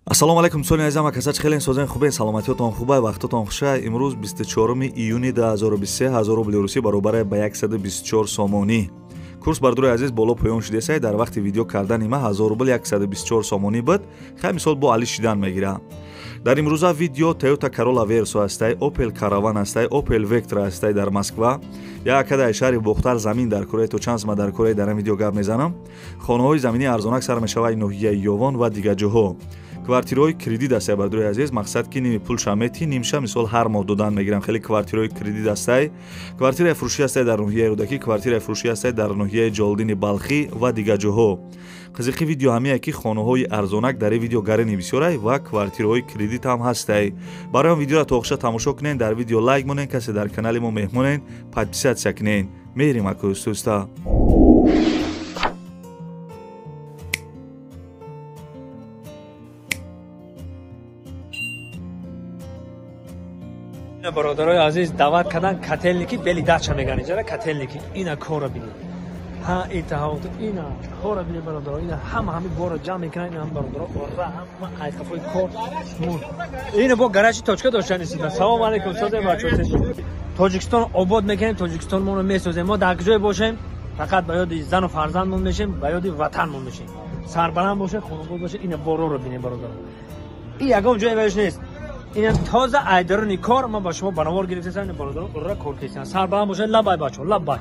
Ассалому алайкум дӯстони азизам, акасач хеле созен хубен, саломатиётон хубай, вақтотон хуша. Имрӯз 24 июни 2023 ҳазор рубли русӣ баробар ба 124 сомонӣ. Курс бардори азиз боло поён шудесай. Дар вақти видео кардани ма 1000 рубл 124 сомонӣ буд. Хай мисол бо али шидан мегира. Дар имрӯза видео Toyota Corolla Verso ҳастай, Opel Caravan ҳастай, Opel Vectra ҳастай дар Москва. Як акадаи шаҳри Бохтар замин дар Корея то чанд сма дар Корея дар ин видео гап мезанам. Хонаҳои заминии арзонак сар мешавад ноҳияи Ёвон ва дигар ҷоҳо. Квартираҳои кредит ҳастай бардори азиз, мақсад ки ними пулша мети, нимша мисол ҳар моҳ додан мегирам. Хеле квартираҳои кредит ҳастай. Квартираи фурӯшӣ ҳастай дар ноҳияи Рӯдакӣ, квартираи фурӯшӣ ҳастай дар ноҳияи Ҷолдини Балхӣ ва дигар ҷоҳо. Қизиқи видео ҳамие ки хонаҳои арзонак дар ин видео гарини бисёрай ва квартираҳои кредит ҳам ҳастай. Барои он видеоро то охиша тамошо кунед, дар видео лайк монед, касе дар канали мо меҳмонед, подписатсия кунед. Мерим аку устуста. Бародарои азиз, даъват кардан котелники бели дача меган иҷара котелники. Ина кора бинед. Ҳа итаҳот ина кора бинед бародаро. Ина ҳама ҳами бора ҷамъ мекунанд, ина ҳам бародаро ора ҳама айқафои кор мур. Ина бо гаражи точка доштан истида. Салом алейкум созе бачо. Тоҷикистон обод мекунем, Тоҷикистон моро месозем. Мо дар куҷое бошем, фақат ба ёди зану фарзандмон мешем, ба ёди ватанмон мешем. Сарбаланд бошед, хонобод бошед. Ина бороро бинед бародаро. И ягон ҷое ваиш нест. Ин тоза айдарони кор ман ба шумо банавор гирифтасам. Ин бародарон ура кор кесиан. Сарбаланд бошед, лабай бачо, лабай.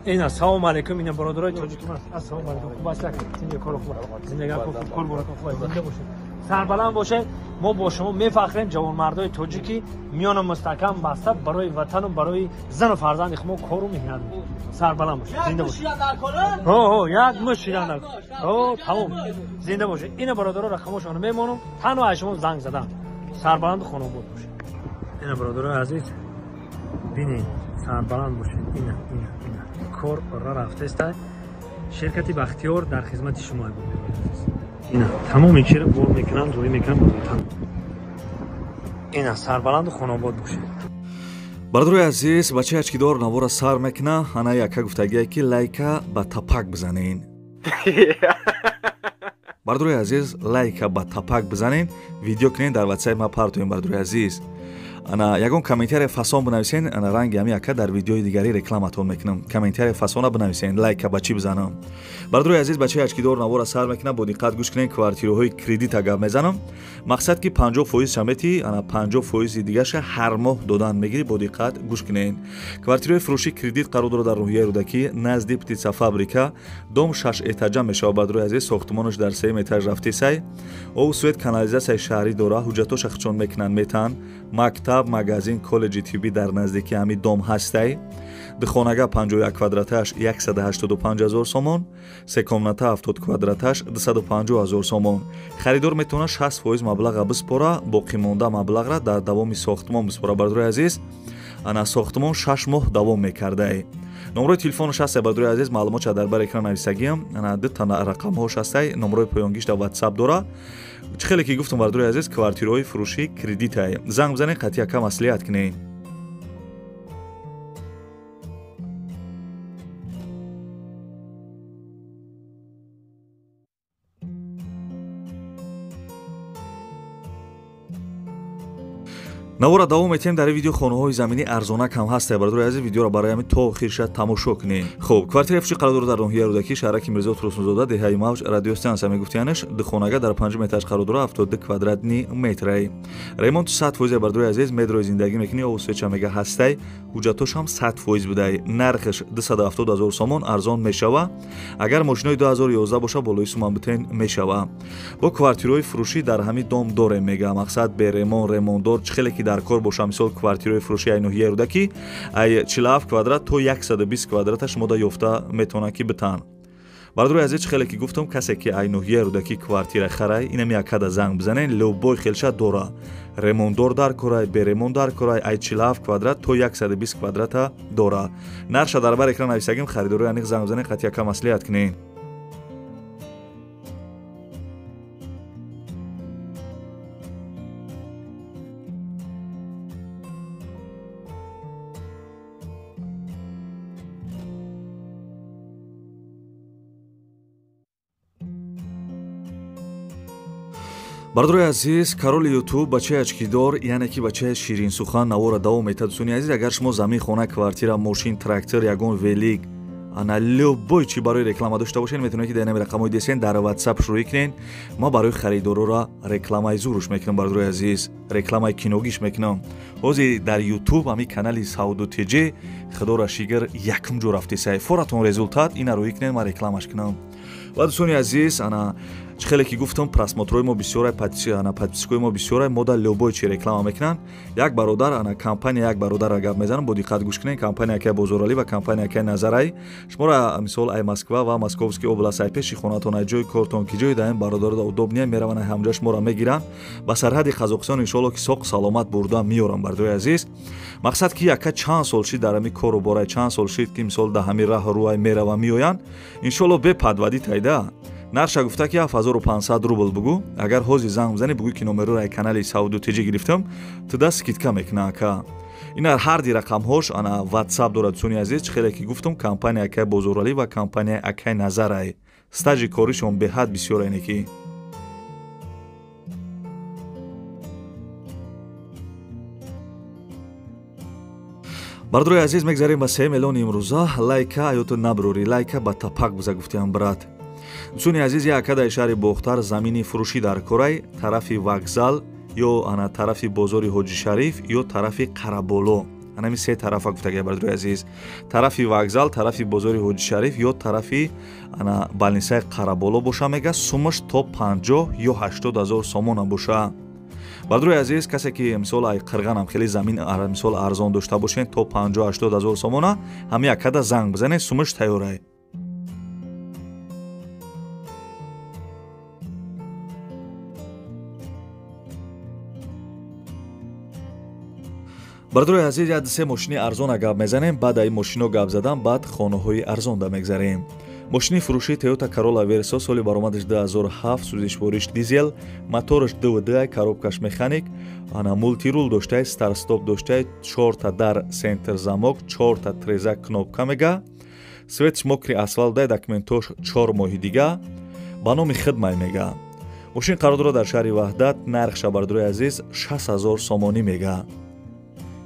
Ина салом алейкум, ина бародарои тоҷики ман. Ассалому алейкум. Хуб аст, зинда кор хуб. Зиндагӣ хуб, кор борака хуб, зинда бошед. Сарбаланд бошед. Мо бо шумо мефахрем, ҷавонмардои тоҷики миёна мустаҳкам баста барои ватану барои зану фарзанди худ мо кору меҳнат мекунем. Сарбаланд бошед, зинда бошед. Ҳо, ҳо, як муш шидан дар. Ҳо, тамом. Зинда бошед. Ина бародаро рақамошонро мемонам. Танҳо аз шумо занг задам. Сарбаланду хонобод бошед. Ина бародарои азиз, бинед, сарбаланд бошед. Ина, ина, ина. Кор ора рафтеста. Ширкати Бахтиёр дар хизмати шумо азиз. Ина тамоми чиро бор мекунам, рӯй мекунам ба ватан. Ина сарбаланду хонобод бошед. Бародарои азиз, бачаи ачкидор навора сар мекуна. Ана яка гуфтагие ки лайка ба тапак бизанед. Бародарои азиз, лайка ба тапак бизанед, видео кунед, дар ватсапи ма партоем. Бародарои азиз, ана ягон комментария фасон бинависен, ана ранги ҳами яка дар видеои дигари рекламатон мекунам. Комментария фасона бинависен, лайка ба чӣ бизанам. Бародарои азиз, бачаи ачкидор навора сар мекунам, бо диққат гӯш кунед, квартираҳои кредита гап мезанам. Мақсад ки 50% шамети, ана 50% дигаша ҳар моҳ додан мегирӣ, бо диққат гӯш кунед. Квартираҳои фурӯши кредит қарор дорад дар ноҳияи Рӯдакӣ, назди птицафабрика, дом 6 этажа мешавад. Бародарои азиз, сохтмонаш дар 3 этаж рафтесай. Об, свет, канализатсияи шаҳрӣ дора, ҳуҷҷатоша хичон мекунанд, метан. Мактаб, магазин, коллеҷи тиббӣ дар наздики ҳами дом ҳастай. Духонага 51 квадраташ 185 ҳазор сомон, се комната 70 квадраташ 250 ҳазор сомон. Харидор метавонад 60% маблаға биспора, боқимонда маблағра дар давоми сохтмон биспора. Бародарои азиз, ана сохтмон 6 моҳ давом мекардай. Номрои телефонаш ҳастай бародарои азиз, маълумотша дар бар экран нависагиам. Ана ду та рақамҳош ҳастай, номрои поёнгиш дар WhatsApp дора. Чӣ хеле ки гуфтам бародарои азиз, квартираҳои фурӯши кредитай. Занг бизанед, қатъи яка маслиҳат кунед. Навора давом метиҳем. Дар ин видео хонаҳои заминӣ арзонак ҳам ҳастай. Бародарои азиз, видеоро барои ҳамин то охирша тамошо кунед. Хуб, квартираи фурӯшӣ қарор дорад дар ноҳияи Рӯдакӣ, шаҳраки Мирзо Турсунзода, деҳаи Мавҷ, радиостансия мегуфтиянаш. Духонага дар 5 этаж қарор дорад, 72 квадратни метрай. Ремонт 100%. Бародарои азиз, медрои зиндагӣ мекунӣ, обу светча мега ҳастай, ҳуҷҷатош ҳам 100% будай. Нархаш 270 ҳазор сомон, арзон мешава. Агар мошинои 2011 боша, болои суман битен мешава. Бо квартираҳои фурӯшӣ дар ҳамин дом дорем мега. Мақсад беремон, ремондор, чӣ хеле ки дар кор боша. Мисол квартираҳои фурӯши ай ноҳияи Рӯдакӣ ай 47 квадрат то 120 квадрата шумо да ёфта метавонад ки битан. Бародарои азиз, чӣ хеле ки гуфтам, касе ки ай ноҳияи Рӯдакӣ квартира харай, инам якада занг бизанед, любой хелша дора. Ремондор дар корай, беремон дар корай, ай 47 квадрат то 120 квадрата дора. Нархша дар бар экран нависагим, харидорои аниқ занг бизанед, қатъи яка маслиҳат кунед. Бародарои азиз, короли ютуб бачаи очкидор, яъне ки бачаи ширинсухан навора давом метад. Дӯстони азиз, агар шумо замин, хона, квартира, мошин, трактор, ягон велик, ана любой чи барои реклама дошта бошед, метавонед ки дар инами рақамҳои десен дар WhatsApp шурӯъ кунед. Ма барои харидорора рекламаи зуруш мекунам, бародарои азиз, рекламаи киногиш мекунам. Ҳозир дар YouTube ҳамин канали Сауду ТЖ худоро шигр якум ҷо рафтесай. Форатон результат ина рӯй кунед, ман рекламаш кунам. Ва дӯстони азиз, ана чӣ хеле ки гуфтам, просмотрҳои мо бисёрай, ана подпискаҳои мо бисёрай, мо дар любой чи реклама мекунанд. Як бародар, ана компания як бародарра гап мезанам, бо диққат гӯш кунед. Компания акай Бозоралӣ ва компания акай Назарай. Шуморо мисол ай Москва ва Московский област, ай пеши хонатон, ай ҷои кортон, ки ҷои даем бародаро удобния мераванд, ай ҳамҷо шуморо мегиранд ба сарҳади Қазоқистон, иншоалло ки соқ саломат бурда меорам, бародарои азиз. Мақсад ки яка чанд сол шид дар ҳамин кору борай, чанд сол шид ки мисол дар ҳамин раҳ рӯай мерава меоянд, иншоалло бе падвади тайда. Нарша гуфта ки 7500 рубл бугу. Агар ҳозир занг бизанӣ, бугӯ ки номероро ай канали Сауду ТЖ гирифтам, туда скидка мекуна ака. Ина ҳарди рақамҳош ана WhatsApp дорад, дӯстони азиз. Чӣ хеле ки гуфтам, компания акай Бозоралӣ ва компания акай Назарай. Стажи коришон беҳад бисёр айне ки. Бародарои азиз, мегзарем ба 3 миллион имрӯза. Лайка аёто наброри, лайка ба тапак биза гуфтиам, брат. Дӯстони азиз, як ака дар шаҳри Бохтар замини фурӯшӣ дар корай, тарафи вокзал ё ана тарафи бозори Ҳоҷи Шариф ё тарафи Қараболо. Анами се тарафа гуфтагия, бародарои азиз. Тарафи вокзал, тарафи бозори Ҳоҷи Шариф ё тарафи ана балнисаи Қараболо боша мега, сумаш то 50 ё 80 ҳазор сомона боша. Бародарои азиз, касе ки мисол ай Қирғанам хеле замин мисол арзон дошта бошен то 50-80 ҳазор сомона, ҳами акада занг бизанед, сумаш тайёрай. Бародарои азиз, як се мошини арзона гап мезанем, баъд ай мошино гап задан, баъд хонаҳои арзонда мегзарем. Мошини фурӯшии Toyota Corolla Verso соли баромадаш 2007, сӯзишвориш дизел, мотораш 2.2, коробкаш механик, ана мултирул доштай, старт-стоп доштай, 4та дар центр замок, 4та треза кнопка мега, светш мокри асфалт дай, документош 4 моҳи дига, ба номи хидмай мега. Мошин қарор дорад дар шаҳри Ваҳдат, нархша бародарои азиз 60 000 сомонӣ мега.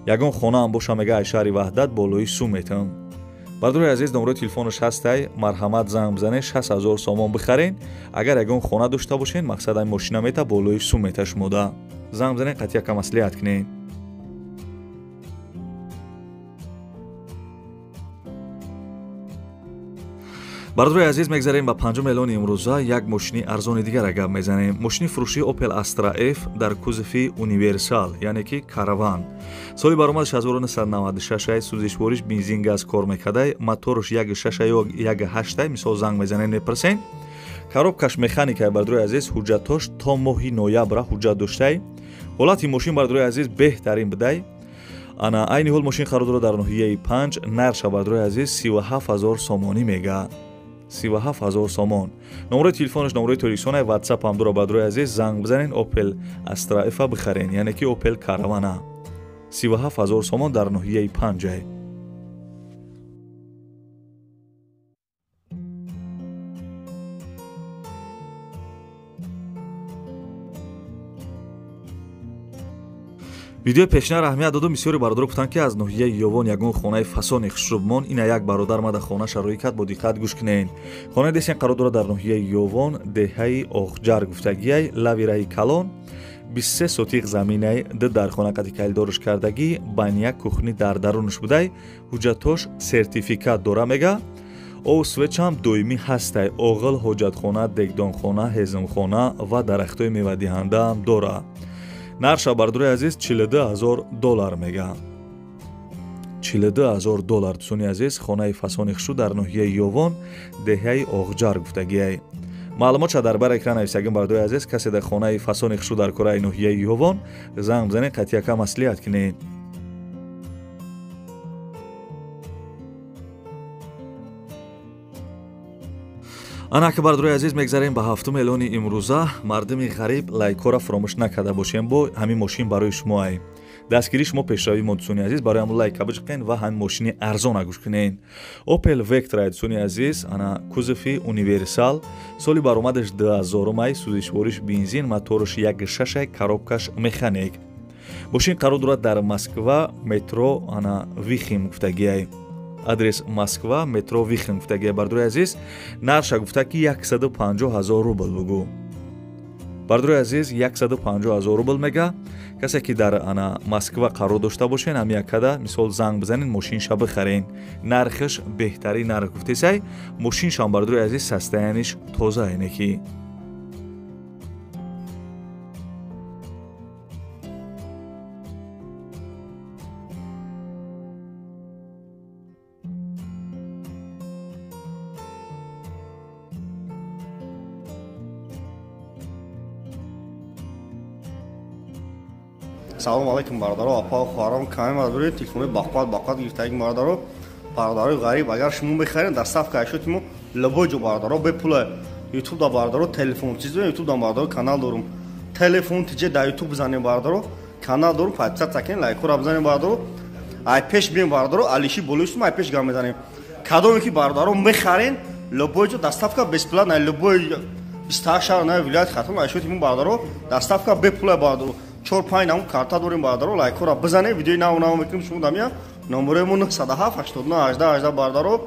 Ягон хонаам боша мега ай шаҳри Ваҳдат болои сум метам. Бародарои азиз, номерои телефонаш ҳастай, марҳамат занг бизанед, 60 000 сомон бихарен. Агар ягон хона дошта бошен, мақсад ай мошина мета болои сум мета шумода. Занг бизанед, қатъи яка маслиҳат кунед. Бародарои азиз, мегзарем ба 5 миллиони имрӯза. Як мошини арзони дигара гап мезанем. Мошини фурӯшии Opel Astra F дар кузови универсал, яъне ки караван. Соли баромадаш 1996, сӯзишвориш бензин газ кор мекардай, мотораш 1.6 ё 1.8, мисол занг мезанем мепурсем. Коробкаш механикай, бародарои азиз, ҳуҷҷатош то моҳи ноябра ҳуҷҷат доштай. Ҳолати мошин, бародарои азиз, беҳтарин будай. Ана айни ҳол мошин қарор дорад дар ноҳияи 5, нархша, бародарои азиз, 37 000 сомонӣ мега. 37 000 сомон. Номерои телефонаш номерои Тоҷикистон, WhatsApp ҳам дора, бародарои азиз, занг бизанед, Opel Astra F бихарен, яъне ки Opel Caravana. 37 000 сомон дар ноҳияи 5. Видеои пешина раҳмият додум, бисёри бародаро гуфтанд ки аз ноҳияи Ёвон ягон хонаи фасони хушрубмон. Ина як бародар мада хона шароӣ кард, бо диққат гӯш кунед. Хонаи десен қарор дорад дар ноҳияи Ёвон, деҳаи Оғҷар гуфтагиай, лави раҳи калон, 23 сотиқ заминай, ду дархона қати калидорш кардагӣ, баня кухни дар дарунаш будай, ҳуҷҷатош сертификат дора мега. Ов свечам доимӣ ҳастай, оғил, ҳоҷатхона, дегдонхона, ҳезумхона ва дарахтҳои мевадиҳандаам дора. Нарша, бародарои азиз, 42 000 доллар мега. 42 000 доллар, дӯстони азиз, хонаи фасони хушу дар ноҳияи Ёвон, деҳаи Оғҷар гуфтагиай. Маълумотша дар бар экран нависагим, бародарои азиз, касе дар хонаи фасони хушу дар кораи ноҳияи Ёвон занг бизанед, қатъи яка маслиҳат кунед. Ана ки, бародарои азиз, мегзарем ба 7 миллиони имрӯза. Мардуми ғариб, лайкҳоро фаромӯш накарда бошем, бо ҳамин мошин барои шумоай. Дастгирии шумо пешравии мо, дӯстони азиз, барои ҳамун лайка биҷиқен ва ҳамин мошини арзона гӯш кунен. Opel Vectra, дӯстони азиз, ана кузови универсал, соли баромадаш 2000, сӯзишвориш бензин, мотораш 1.6, коробкаш механик. Мошин қарор дорад дар Москва, метро ана Вихим гуфтагиай. Адрес Москва, метро Вихим гуфтагиай, бардори азиз. Нарша гуфта ки 150 000 рубл бугу. Бардори азиз, 150 000 рубл мега. Касе ки дар ана Москва қарор дошта бошен, ҳами якада мисол занг бизанен, мошинша бихарен. Нархаш беҳтарин нарх гуфтесай. Мошиншам, бардори азиз, состояниш тоза инеки. Салом алейкум, бародаро, апа, хоҳарон, каме мардори телефони бақват гирифтаги бародаро, бародарои ғариб, агар шумо мехаред, доставка ашёти мо любой ҷо, бародаро, бепула. YouTube да, бародаро, телефон чиз дорем, YouTube да, бародаро, канал дорум. Телефон тиҷе да YouTube бизанем, бародаро, канал дорум, подписаться кунед, лайкҳоро бизанем, бародаро. Ай пеш бием, бародаро, алиши болои ай пеш гам мезанем. Кадоме ки, бародаро, мехарен, любой ҷо доставка бесплатна, любой 28 шаҳр, на вилоят Хатлон, ашёти мо, бародаро, доставка бепула, бародаро. 4-5 нам карта дорем, бародаро, лайкҳоро бизанем, видеои нав нав мекунем, шумо дамия. Номерои мо 907 89 18 18, бародаро.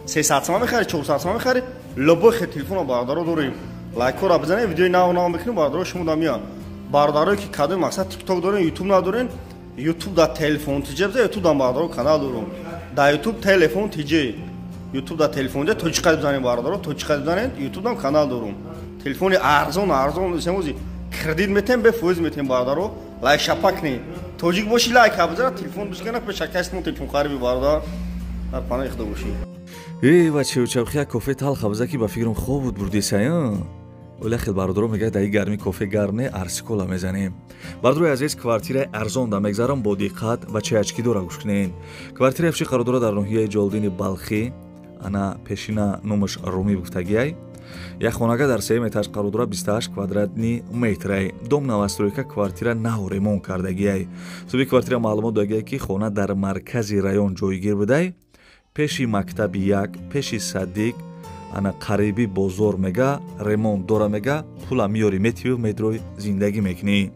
300 сомон мехари, 400 сомон мехари, любой хел телефонро, бародаро, дорем. Лайкҳоро бизанем, видеои нав нав мекунем, бародаро, шумо дамия. Бародарое ки кадом мақсад TikTok дорем, YouTube надорем, YouTube да телефон тиҷе бизан, YouTube да, бародаро, канал дорем. Да YouTube телефон тиҷе. YouTube да телефон тиҷе, тоҷикқа бизанем, бародаро, тоҷикқа бизанем, YouTube дам канал дорем. Телефони арзон, арзон, семози кредит метем, бе фоиз метем, бародаро, лайк шапак не. Тоҷик боши, лайк бизана, телефон бишкана, пешакаст мо телефон хариби, бародар. Дар паноҳи Худо бошӣ. Эй бачаҳо, як кофе талха биза ки ба фикрам хоб буд бурдесай. Оля хел бародаро мегӯяд, дар гарми кофе гарм не, арсикола мезанем. Бародарои азиз, квартираи арзон да мегзарам, бо диққат ва чаячки дора гӯш кунед. Квартираи фши қарор дорад дар ноҳияи Ҷолдини Балхӣ, ана пешина номаш Румӣ гуфтагиай. Як хонага дар сеюм этаж қарор дорад, 28 квадратни метрай. Дом новостройка, квартира нав ремонт кардагиай. Суби квартира маълумот дагиай ки хона дар маркази район ҷойгир будай, пеши мактаби як, пеши садик, ана қариби бозор мега, ремонт дора мега, пула миёри метиву медрой зиндагӣ мекунӣ.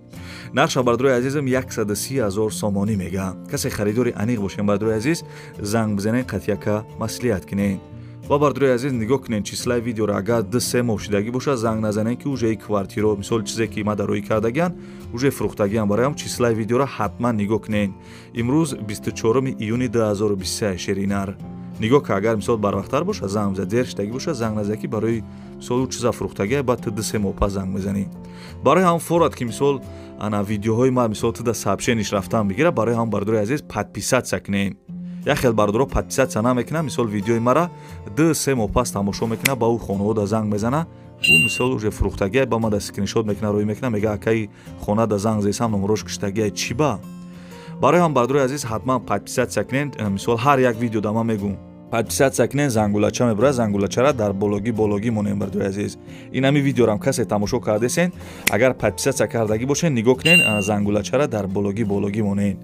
Нарша, бардорои азизам, 130 000 сомонӣ мега. Касе харидори аниқ бошем, бардорои азиз, занг бизанед, қатъияка маслиҳат кунед. Ва, бардорои азиз, нигоҳ кунед числаи видеоро, агар 2-3 моҳ шидагӣ бошад, занг назанед ки уже квартиро, мисол чизе ки ма дароӣ кардагиан, уже фурӯхтагиан. Бароям числаи видеоро ҳатман нигоҳ кунед. Имрӯз 24 июни 2023 шеринар. Нигоҳ ка, агар мисол барвақттар бошад, занг бизан, дер шидагӣ бошад, занг назанед ки барои мисол ӯ чиза фурӯхтагиа, баъд ту 2-3 моҳ пас занг мезанӣ. Барои ҳам форад ки мисол ана видеоҳои ма мисол ту да сообщениш рафтан бигира, барои ҳам, бардорои азиз, подписаться кунед. Як хел бародаро подписаться намекунад, мисол видеои мара 2-3 моҳ пас тамошо мекунад, ба ӯ хонавода занг мезана, ӯ мисол уже фурӯхтагиа, ба ма да скриншот мекунад, рӯй мекунад, мега акаи хона да занг зесам, номерош киштагиа, чӣ ба? Барои ҳам, бародарои азиз, ҳатман подписаться кунед. Мисол ҳар як видео да ман мегӯм, подписаться кунед, зангулача мебурад, зангулачара дар бологӣ бологӣ монем, бародарои азиз. Ин ҳами видеорам касе тамошо кардесен, агар подписаться кардагӣ бошед, нигоҳ кунед, зангулачара дар бологӣ бологӣ монед.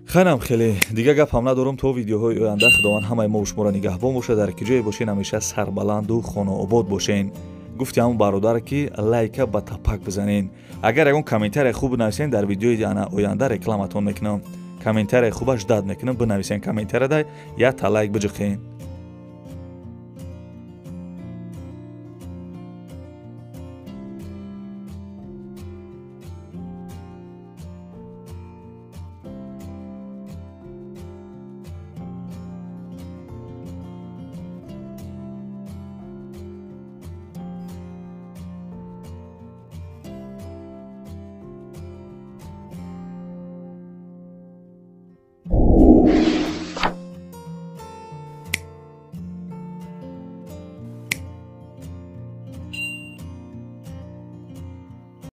Хайрам, хеле дига гап ҳам надорам. То видеоҳои оянда Худованд ҳамаи мо шуморо нигаҳбон бошад. Дар ки ҷое бошен, ҳамеша сарбаланду хонаобод бошен. Гуфти ҳамон бародар ки лайка ба тапак бизанен. Агар ягон комментария хуб бинависен, дар видеои ана оянда рекламатон мекунам. Комментарияи хубаш дад мекунам, бинависен комментарияда, якта лайк биҷиқен.